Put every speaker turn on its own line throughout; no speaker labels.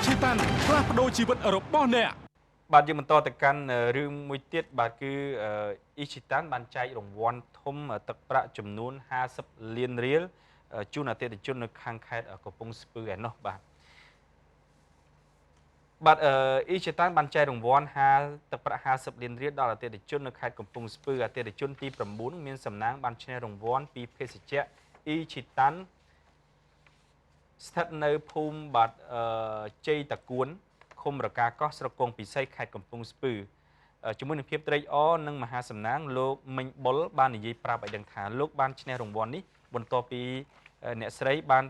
ឈីតាន់ផ្លាស់ប្ដូរជីវិតរបស់អ្នក។
បាទ យើងបន្តទៅកាន់រឿងមួយទៀត បាទ គឺអ៊ីឈីតានបានចែករង្វាន់ធំទឹកប្រាក់ចំនួន50លានរៀលជូនអតិថិជននៅខាងខេត្តកំពង់ស្ពឺឯណោះ។ បាទ បាទ អ៊ីឈីតានបានចែករង្វាន់ទឹកប្រាក់50លានរៀលដល់អតិថិជននៅខេត្តកំពង់ស្ពឺ។ អតិថិជនទី9មានសំណាងបានឈ្នះរង្វាន់ពីភេសជ្ជៈអ៊ីឈីតាន ស្ថិតនៅភូមិ បាទ ជ័យតាគួន ឃុំរកាកោះ ស្រុកគងពិសី ខេត្តកំពង់ស្ពឺ។ ជាមួយនឹងភាពត្រេកអរនិងមហាសំណាង លោកមិញបុលបាននិយាយប្រាប់ឲ្យដឹងថា លោកបានឈ្នះរង្វាន់នេះបន្ទាប់ពីអ្នកស្រីបាន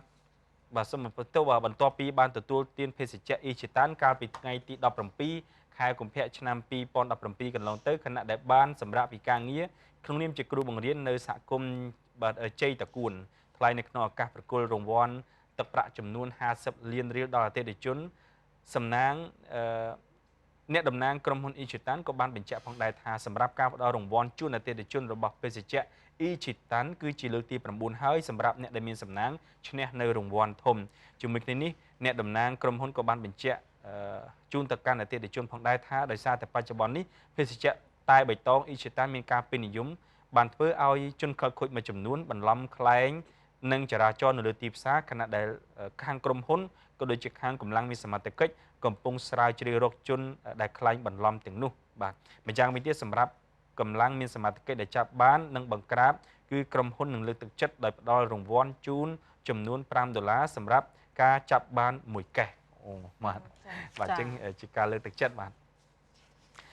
បាទ សូមបន្ទោស បន្ទាប់ពីបានទទួលទានភេសជ្ជៈអ៊ីឈីតានកាលពីថ្ងៃទី17ខែកុម្ភៈឆ្នាំ2017កន្លងទៅ ខណៈដែលបានសម្រាប់ពីការងារក្នុងនាមជាគ្រូបង្រៀននៅសហគមន៍ បាទ ជ័យតាគួន។ ថ្លែងនៅក្នុងឱកាសប្រគល់រង្វាន់ទឹកប្រាក់ចំនួន50លានរៀលដល់អតិថិជនសំណាង អ្នកតំណាងក្រុមហ៊ុនអ៊ីឈីតានក៏បានបញ្ជាក់ផងដែរថា សម្រាប់ការផ្ដល់រង្វាន់ជូនអតិថិជនរបស់ភេសជ្ជៈអ៊ីឈីតាន គឺជាលើកទី9ហើយសម្រាប់អ្នកដែលមានសំណាងឈ្នះនៅរង្វាន់ធំ។ ជាមួយគ្នានេះ អ្នកតំណាងក្រុមហ៊ុនក៏បានបញ្ជាក់ជូនទៅកាន់អតិថិជនផងដែរថា ដោយសារតែបច្ចុប្បន្ននេះភេសជ្ជៈតែបៃតងអ៊ីឈីតានមានការពេញនិយម បានធ្វើឲ្យជនខិលខូចមួយចំនួនបន្លំក្លែងនិងចរាចរណ៍នៅលើទីផ្សារ ខណៈដែលខាងក្រុមហ៊ុនក៏ដូចជាខាងកម្លាំងមានសមត្ថកិច្ចកំពុងស្រាវជ្រាវរកជនដែលក្លែងបន្លំទាំងនោះ។ បាទ ម្យ៉ាងវិញទៀត សម្រាប់កម្លាំងមានសមត្ថកិច្ចដែលចាប់បាននិងបង្ក្រាប គឺក្រុមហ៊ុននឹងលើកទឹកចិត្តដោយផ្ដល់រង្វាន់ជូនចំនួន5ដុល្លារសម្រាប់ការចាប់បានមួយកេះ។ អូ បាទ បាទ អញ្ចឹងជាការលើកទឹកចិត្ត។ បាទ។